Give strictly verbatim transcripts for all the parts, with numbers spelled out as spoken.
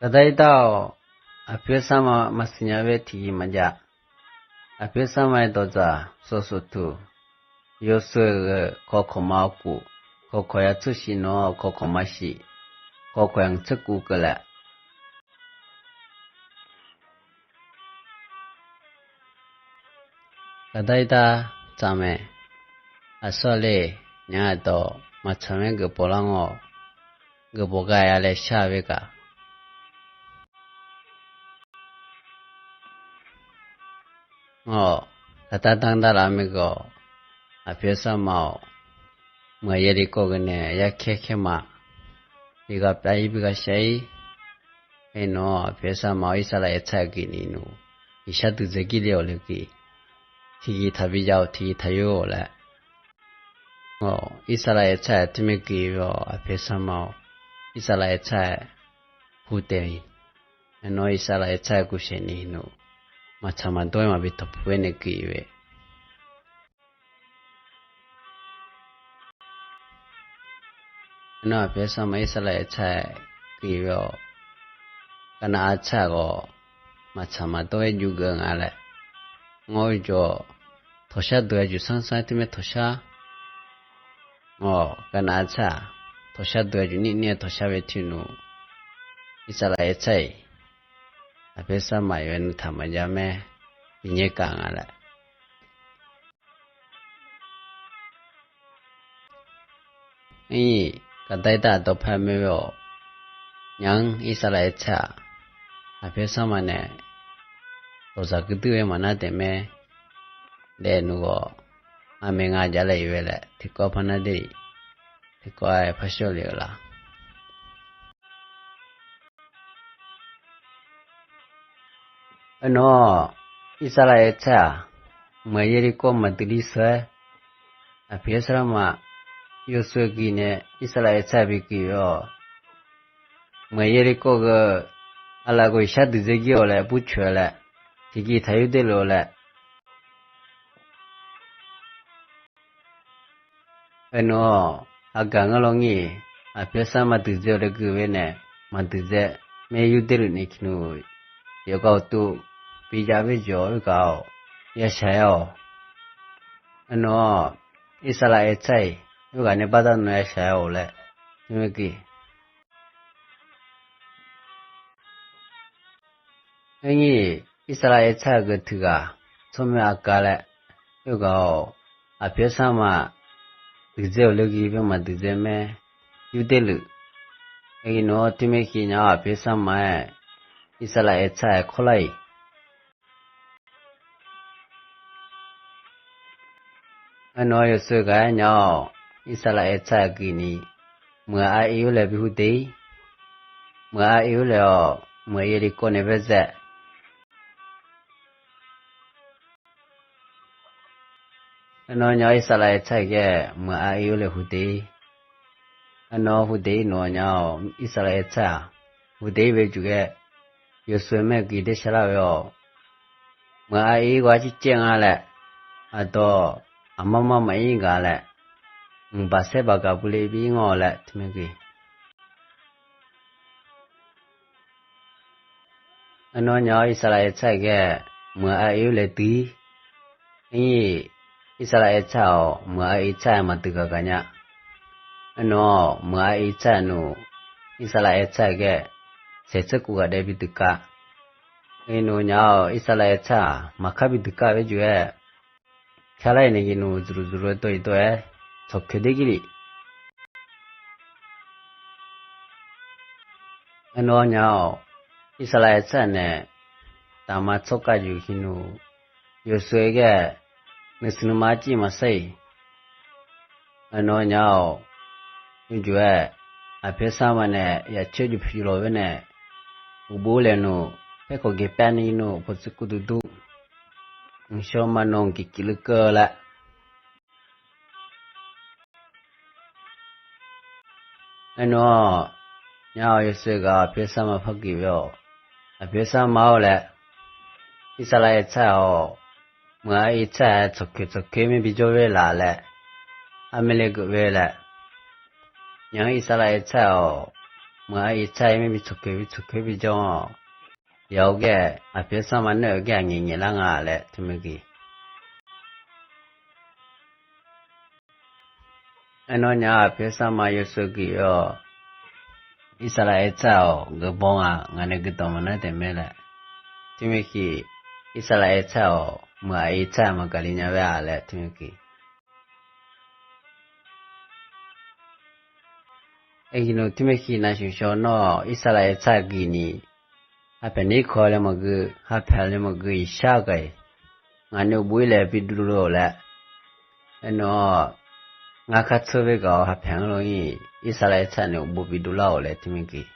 Gaqdaq irdar-awq, aqpoeq sar ma maqsiq nya-aer tiqghaq maqjav. Aqpoeq sar ma-aer dawqdzaq sawqsoq tuq, yawshuif-euq kawkawq ma awqkuf, kawkawq ya tser shif nawr kawkawq ma shif, kawkawq ya tser kuv keuvlaef. Gaqdaq irdar tsaq mae. Aqsur le, nya-aq dawq maqtsaq-aer geufpov lar ngawr-awq. Geufpov gar-a laer shar-eu gaq. Ngawr-awq, gaqdar danr darlaf-eu maeqgawq, aqpoeq sar ma-awq, meuq yaerli kawv geunae yarkaer kaer ma, bi ghaq pyav-ir bi ghaq shaq-ir. Aernar-aq, aqpoeq sar ma-awr Irsaqlaqyar tsaq-eu geuf ni nmr, iqshar duidzae gir le-awq le geuf, tiqghaq taqbi jav-awq tiqghaq taqyor-awq laer. Ngawr-awq, Irsaqlaqyar tsaq-aer teumae geuf-awq, aqpoeq sar ma-awq, Irsaqlaqyar tsaq-aer hu taef-ir. Aernar-aq, Irsaqlaqyar tsaq-aer guvshaeq ni nmr, maqtsaq maqdawr-aer maqbi tanqpuq-aer nae geuf-ir-eu. Aernar-aq, aqpoeq sar ma Irsaqlaqyar tsaq-aer geuf-awq, Kaqnaq-ar tsaq ghawq maqtsaq maqdawr-aer jov geuf nga laer. Ngawr-eu jawr-awq, tawqshar deuq-aer juq sanr sanr-aer teumae tawqshar. Ngawr-awq, Kaqnaq-ar tsaq-aq, tawqshar deuq-aer juq nir nir-aer tawqshar bae tiq nmr, Irsaqlaqyar tsaq-iq, aqpoeq sar ma-iq-aer nuitaq maqjav mae, binyaer kaq nga laer. Aer-iq, gaqdaq irdar dawqpae mae-awq. Nya-anr Irsaqlaqyar tsaq-aq, aqpoeq sar ma nae dawqdzaq guirdui-aer maqnar taef mae. Daef nmr ghawq, aqmaeq nga jav laer-iq bae laer tiqkawv par nar de, tiqkawv-aer par shawr le-eu la. Aernar-aq, Irsaqlaqyar tsaq-aq, meuq yaerli kawv maqdui li sheu-aer, aqpoeq sar ma yawshuif geuf nae Irsaqlaqyar tsaq bi geuf-awq. Meuq yaerli kawv gheu, aqlaf ghawq iqshar duidzae gir-awq laer burcoeq-eu laer, tiqghaq taqyor derluf-eu laer. Aernar-aq, aqgaq ngeur lawnir, aqpoeq sar ma duidzae-awq laer geuf bae nae, maqduidzae, maer yur derluf ni tiq nmr, yawqghaq uqtuf bi jav bae jawq-eu gaq-awq, ya shaq-aer-awq. Aernar-aq, Irsaqlaqyar tsaq-iq, yawqghaq nae baqda nmr ya shaq-aer-awq laer, teumae geuf. Aer-iq, Irsaqlaqyar tsaq-eu geu tiq ghaq, tsawrmyanr aqgaq laer, yawqghaq-awq, aqpoeq sar ma duidzae-awq laer geuf bae maqduidzae maer yur derluf. Aer-iq nmr-awr teumae geuf nya-awr aqpoeq sar ma-aer, Irsaqlaqyar tsaq-aer kawrlar-iq. Aernar-aq, yawshuif ghaq-aer nya-awr, Irsaqlaqyar tsaq-aer geuf ni, meuq ar ir-awr laer bi hu de-ir. Meuq ar ir-awr laer-awq, meuq yaerli kawv nae bae zae. Aernar-aq, nya-awr Irsaqlaqyar tsaq-iq ghae, meuq ar ir-awr laer hu de-ir. Aernar-aq, hu de-ir nmr-awr nya-awr Irsaqlaqyar tsaq-aq, hu de-ir bae juq ghae, yawshuif maer geuf de shar lar-eu-awq. Meuq ar ir ghaq circaev nga laer, aqdawq aqmar mar maqir gaq laer, mq baq saer baq gaq bu le bi ngawr laer teumae geuf. Aernar-aq, nya-awr Irsaqlaqyar tsaq-iq ghae, meuq ar ir-awr laer dui-ir. Aer-iq, Irsaqlaqyar tsaq-awq, meuq ar ir tsaq-aer maqdui gaq gaq nya. Aernar-aq, meuq ar ir tsaq-aer nmr, Irsaqlaqyar tsaq-iq ghae, saeqtser kuf ghaq daef bi dui kav. Aer nmr nya-awr Irsaqlaqyar tsaq-aq, maqkar bi dui kav bae juq-aer, kar lar-iq nae geuf nmr zmqluf zmqluf-aer dawr-iq dawr-aer, tsawq koeq der gir lif. Aernar-aq, nya-awr Irsaqlaqyar tsaq nae, taqma tsawrkhav juq ki nmr, yawshuif ghae, nuisiq nuima arciv maqsar-iq. Aernar-aq, nya-awr, yawjuq-aer, aqpoeq sar ma nae yaqcoer juq pyuq lawq-aer nae, uqbov laeq nmr, paerkawq geq paer ni nmr, pawqtsuif kuv duq dur, mqshawr ma nawq geq kiq lur keuv laer. Aernar-aq, nya-awr yawshuif ghaq aqpoeq sar ma par geuf-awq. Aqpoeq sar ma-awr laer, Irsaqlaqyar tsaq-awq, meuq ar ir tsaq-aer tsawq koeq tsawq koeq maer bi jawr-aer laf laer, armaer le geuf-aer laer, nya-anr Irsaqlaqyar tsaq-awq, muiq-a ir tsar-ir mir bi tsoqkoeq bi tsoqkoeq bi jawr-awq. Yawqgar-aq, aqpoeq-aer sarma nae-eu gar aqnyaef nyaef lar nga laer teumirgeq. Aernar nya-awr aqpoeq-aer sarma yawshuif geuf-awr, Irsaqlaeq aer tsar-awq geufbaw nga, ngaq nae guiqdawq maqnar taef mae laer. Teumirgeq, Irsaqlaeq aer tsar-awq muiq-a ir tsar maqgaqli nya-a laer teumirgeq. Aerkhir nmr teumirkhi navshuif shaw nawr-awq, Irsaqlaeq aer tsar geuf ni, hapaeq nir kawq laer maqgeu, hapaeq laer maqgeu, iqshar ghae-iq, ngaq nae uqbov-ir laer bi duvluf-awq laer. Aernar-awq, ngar kar tseur beu gaq-awr hapaeq-anr lor-ir, Irsaqlaeq aer tsar nae uqbov bi duvlar-awq laer teumirgeq.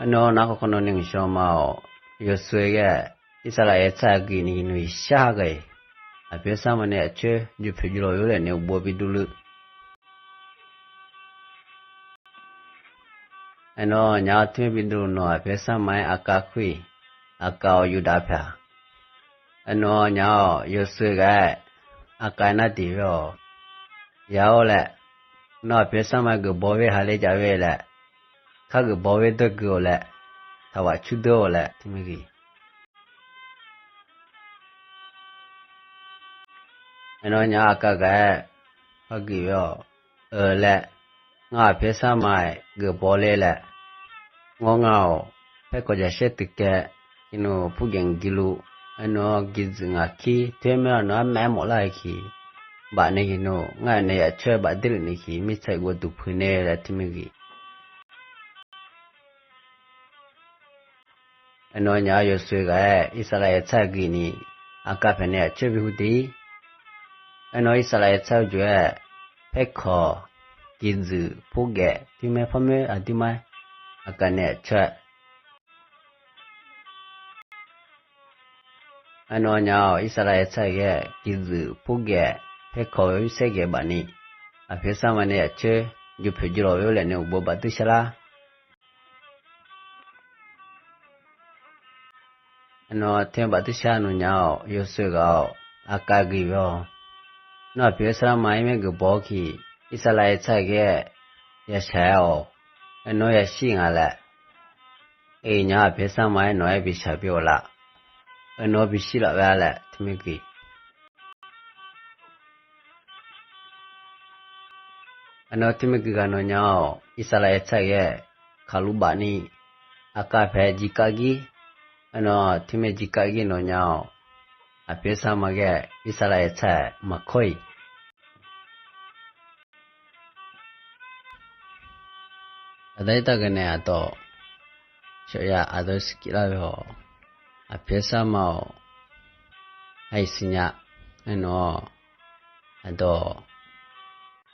Aernar-awq, nar khawf khawf nawq ni mqshaw ma-awq, yawshuif ghae, Irsaqlaeq aer tsar geuf ni nmr iqshar ghae-iq, aqpoeq-aer sarma nae aqcoer jur poeq jur lawq-ir laer nae uqbov bi duvluf. Aernar nya-awr teumirgeq bi duvluf nawq aqpoeq-aer sarma-aer aqkav kur-iq, aqkav-awr yurdav paeq-a. Aernar nya-awr yawshuif ghae, aqkav-aer nar diq-awr, ya-awr laer, nawr aqpoeq-aer sarma geufbaw-ir ha ler jav-eu laer, kar geufbaw ler dawr gui-awq laer, taqwaf cur deur-awq laer teumirgeq. Aernar nya-awr aqkav gaq-aer, par geuf-awr, eu laer, ngar aqpoeq-aer sarma-aer geufbaw ler laer, ngawr nga-awq, paerkawq jaqsaer tiqkaev, irnmr purgaeq giluf, aernar-awq gidzuif ngaq kir teumirnae nawr armaeq-aer mawf lar-eu ki, baf nae irnmr ngar nae ya coer-aer baf derluf ni ki mirtsaq ghovduq puiq nae laer teumirgeq. Aernar nya-awr yawshuif ghae-aer Irsaqlaeq aer tsar geuf ni, aqkav paeq nae aqcoer bi hu de-ir. Aernar Irsaqlaeq aer tsar-eu jov-aer, paerkawq, gidzuif purgaeq teumirnae parmoer aqduimaf-aer, aqkav nae aqcoer-aer Aernar nya-awr Irsaqlaeq aer tsar ghae-aer gidzuif purgaeq paerkawq-eu saergaeq baf ni, aqpoeq sarma nae aqcoer jur poeq jur lawq-ir laer nae uqbov baf duir shar lar. Aernar teumirnae baf duir shar nawq nya-awr yawshuif ghaq-awr aqkav geuf-awr, nawr aqpoeq-aer sarma-aer maer geufbaw-awr ki, Irsaqlaeq aer tsar ghae-aer yashaq-aer-awq. Aernar yashir nga laer, aer nya-awr aqpoeq sarma-aer nawq-aer bishaq bi-awq laf. Aernar bishir laf ghae laer teumirgeq. Aernar teumirgeq ghaq nawq nya-awr Irsaqlaeq aer tsar ghae-aer kaqluv baf ni, aqkav paeq jikav gir. Aernar teumirnae jikav gir nawq nya-awr, aqpoeq sarma ghae Irsaqlaeq aer tsar-aer maqkawr-iq. Aqda ir taq ghae nae aqdawq shawqya aqdawq siqkif lar-eu haw, aqpoeq sarma-awq, haiq siqnya. Aernar-awr, aqdawq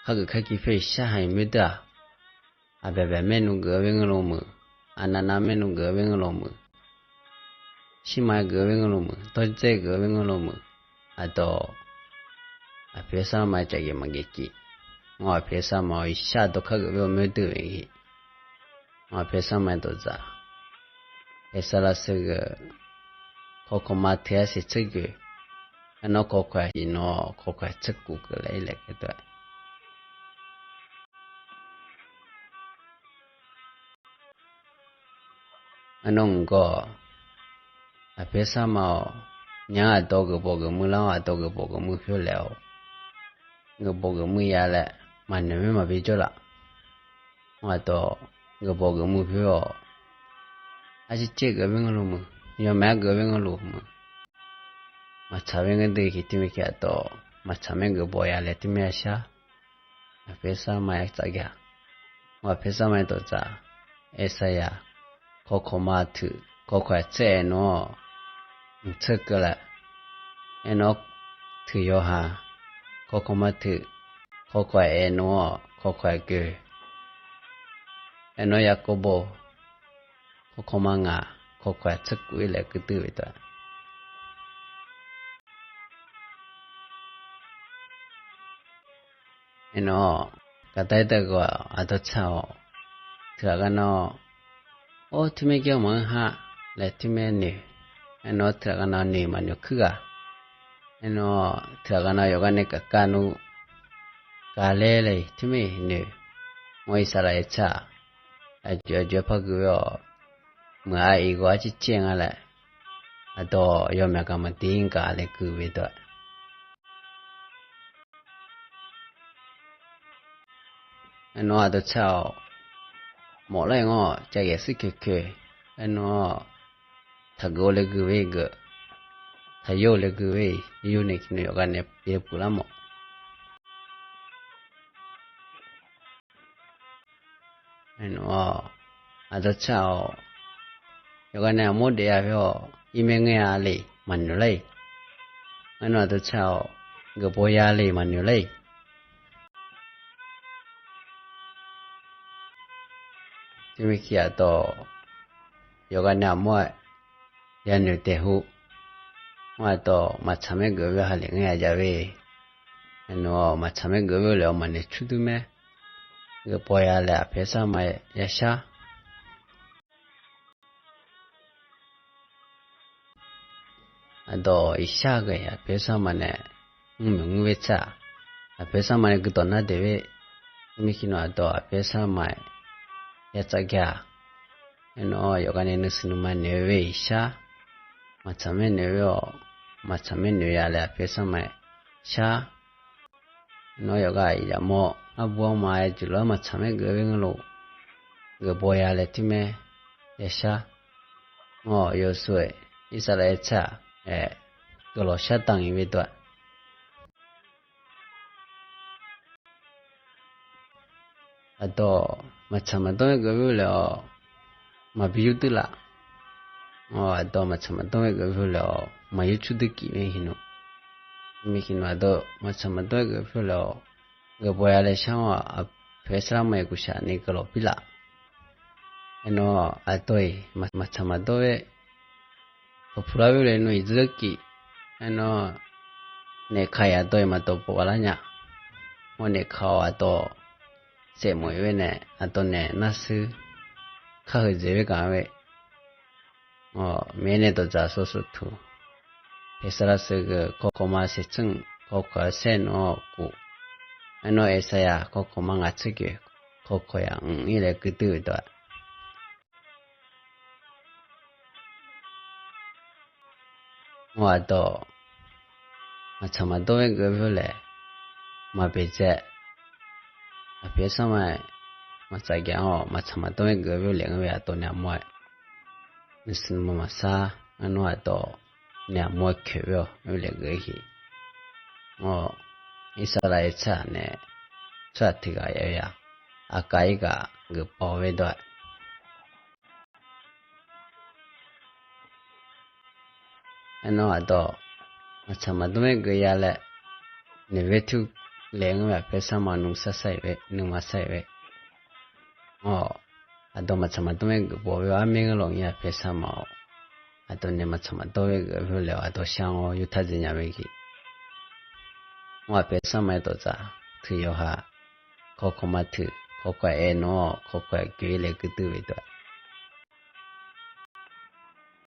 khargeuf kharki paer-iq shar haiq moerdeuq-aq, aqbyaqbyaq maernmr geuf-eu bae ngeurluf muiq, aqnavnav maernmr geuf-eu bae ngeurluf muiq, shirma geuf-eu bae ngeurluf muiq, dawrdzae geuf-eu bae ngeurluf muiq. Aqdawq aqpoeq sarma-aer caf ghae maqghae cif. Ngawr aqpoeq sarma-awr iqshar dawqkar geuf bae-awr moerdeuq-iq, ngawr aqpoeq sarma-aer dawqdzaq. Aer sar lar sar ghae, kawkawq ma teu-aer siq tser geuf. Aernar kawkawq-aq iqnan kawkawq-aq tser kuf geuf laer ir laer keuv dawr-aer Aernar mq gawr, aqpoeq sarma-awq, nya-anr aqdawq geufbawq geufmuir lar-awr aqdawq geufbawq geufmuir khoer laef-awr, geufbawq geufmuir ya laer maqnoeq maer maqbi jawr laf. Aqdawq geufbawq geufmuir khoer-awq, arcir caer geuf-eu bae ngeurluf muiq, yawmaeq-aer geuf-eu bae ngeurluf muiq, maqtsaq bae ngeur deuq ki teumirnae aqdawq maqtsaq maer geufbawq ya laer teumirnae shar. Aqpoeq sarma-aer tsaf gaq. Ngawr aqpoeq sarma-aer dawqdzaq. Aersaqyaq, kawkawq ma teu, kawkawq-aq tser aer nmr-awr, mq tser keuv laer. Aernar teu yawqha, kawkawq ma teu, kawkawq-aq aer nmr-awr kawkawq-aq goe. Aernar yarkawv bo, kawkawq ma ngaq, kawkawq-aq tser kuf-ir laer keuv duir-eu taef. Aernar-awr, gaqdar ir dawr ghaq aqdawr tsaq-awq. Teughaq gar nar, or, teumirnae gar maqanr ha laer teumirnae noeq. Aernar teughaq gar nar noeq maqnoeq kuir ghaq. Aernar teughaq gar nar yawqghaq nae kavkar nmr gaqlaer le-iq teumirnae noeq. Mawr Irsaqlaqyar tsaq-aq, aqjox aqjox-aer par gui-awr, meuq-a iq ghawq-ar caer caer nga laer, aqdawq yawmyaq gaq maqdir gaq laer gui-eu dawq-aq. Aernar aqdawq tsaq-awq, mawf laer ngar-awq, cavghae shuir koeq koeq. Aernar-awq, taqgeuf-eu laer gui-ir geuf, taqyor-eu laer gui-ir yur nae, yawqghaq nae pyeuf puq lar mawf. Aernar-awq, aqdawq tsaq-awq, yawqghaq nae aqmawr daef-a pyaer-awq, irmaer ngaer-a le maqnoeq lar-iq. Aernar aqdawq tsaq-awq, geufbaw ya le maqnoeq lar-iq. Teumirnae aqdawq, yawqghaq nae aqmawr-aer yanoeq taef hu. Mawr aqdawq maqtsaq maer geuf-eu ha lef ngae-a jav-eu. Aernar-awq, maqtsaq maer geuf-eu laer-awq maqnoeq cur dur mae. Geufbaw ya laer aqpoeq sar ma-aer yashar. Aqdawq iqshar ghae aqpoeq sar ma nae mr maeq mr-aer tsaq, aqpoeq sar ma nae guirdawq nar daeq-aer, mirkir nawq aqdawq aqpoeq sar ma-aer ya tsaf gaq. Aernar-awq, yawqghaq nae nuisiq nuima noeq-eu iqshar, maqtsaq maer noeq-aer-awq, maqtsaq maer noeq ya laer aqpoeq sar ma-aer shar. Nawr yawqghaq iqyaq mawr arbu arma-aer juq lof-aer maqtsaq maer geuf-eu ngar lof, geufbaw ya laer toer mae yashar. Ngawr yawsur-aer Irsaqlaqyar tsaq-aer guiqlanq shar danq-ir-eu dawq-aq. Aqdawq maqtsaq maqdawr-aer geuf-eu laer-awq, maqbi yur duir laf. Ngawr aqdawq maqtsaq maqdawr-aer geuf-eu laer-awq, maqyur cur duir kif mae hiqnmr. Mirkir nawq aqdawq maqtsaq maqdawr-aer geuf-eu laer-awq, geufbaw ya laer shar-awr aqpoeq sar lar ma-aer guqshaq ni guiqlanq pir laf. Aernar aqdawq-iq maqtsaq maqdawr-aer pawqpuq lar-eu laer nawr-iq dzeurkif. Aernar naeqkaq-iq aqdawq-iq maqdawq pawf lar nya. Ngawr naeqkaq-awq aqdawq saef mawf-ir-aer nae aqdawq nae nar shuir kar heu dzaeq-aer gaq-aer, Miqyaer nae dawqdzaq sawr sawr tuq, paeqsar lar seugeuf kawv kawq ma saeqtsanr kawv kawq-aer saer nawq-awr kuf. Aernar Eqsaqyaq kawv kawq ma ngaq tser geuf kawv kawq-iq mq-ir laer guirdeuv-eu dawq-aq. Ngawr aqdawq maqtsaq maqdawr-aer geuf-eu laer maqbeqdzae, aqpoeq sar ma-aer maqtsaf gaq-awr maqtsaq maqdawr-aer geuf-eu laer ngeur-eu aqdawq naeq aqmawr-aer nuisar nuima maqsar. Aernar aqdawq naeq aqmawr-aer koeq-awr oe laer geuf-eu heq. Ngawr Irsaqlaqyar tsaq nae tsawrhaq tiq ghaq ya-eu-aq, aqkav-ir ghaq geufbaw-eu dawq-aq. Aernar aqdawq maqtsaq maqdawr-aer geuf ya laer noeq-aer tur laeq-anr-eu aqpoeq sar ma nuisar sar-iq-aer nuima sar-iq-aer. Ngawr aqdawq maqtsaq maqdawr-aer geufbaw-eu armaer ngeur lawq-ir aqpoeq sar ma-awq. Aqdawq nae maqtsaq maqdawr-aer geuf-eu laer-awq aqdawq shar-awr yurtaq dzaeq nya-eu ghae. Ngawr aqpoeq sar ma-aer dawqdzaq teu yawqha kawv kawq ma teu kawv kawq-aer nawr-awq kawv kawq-aer geuf-ir laer guirdeuv-eu dawq-aq.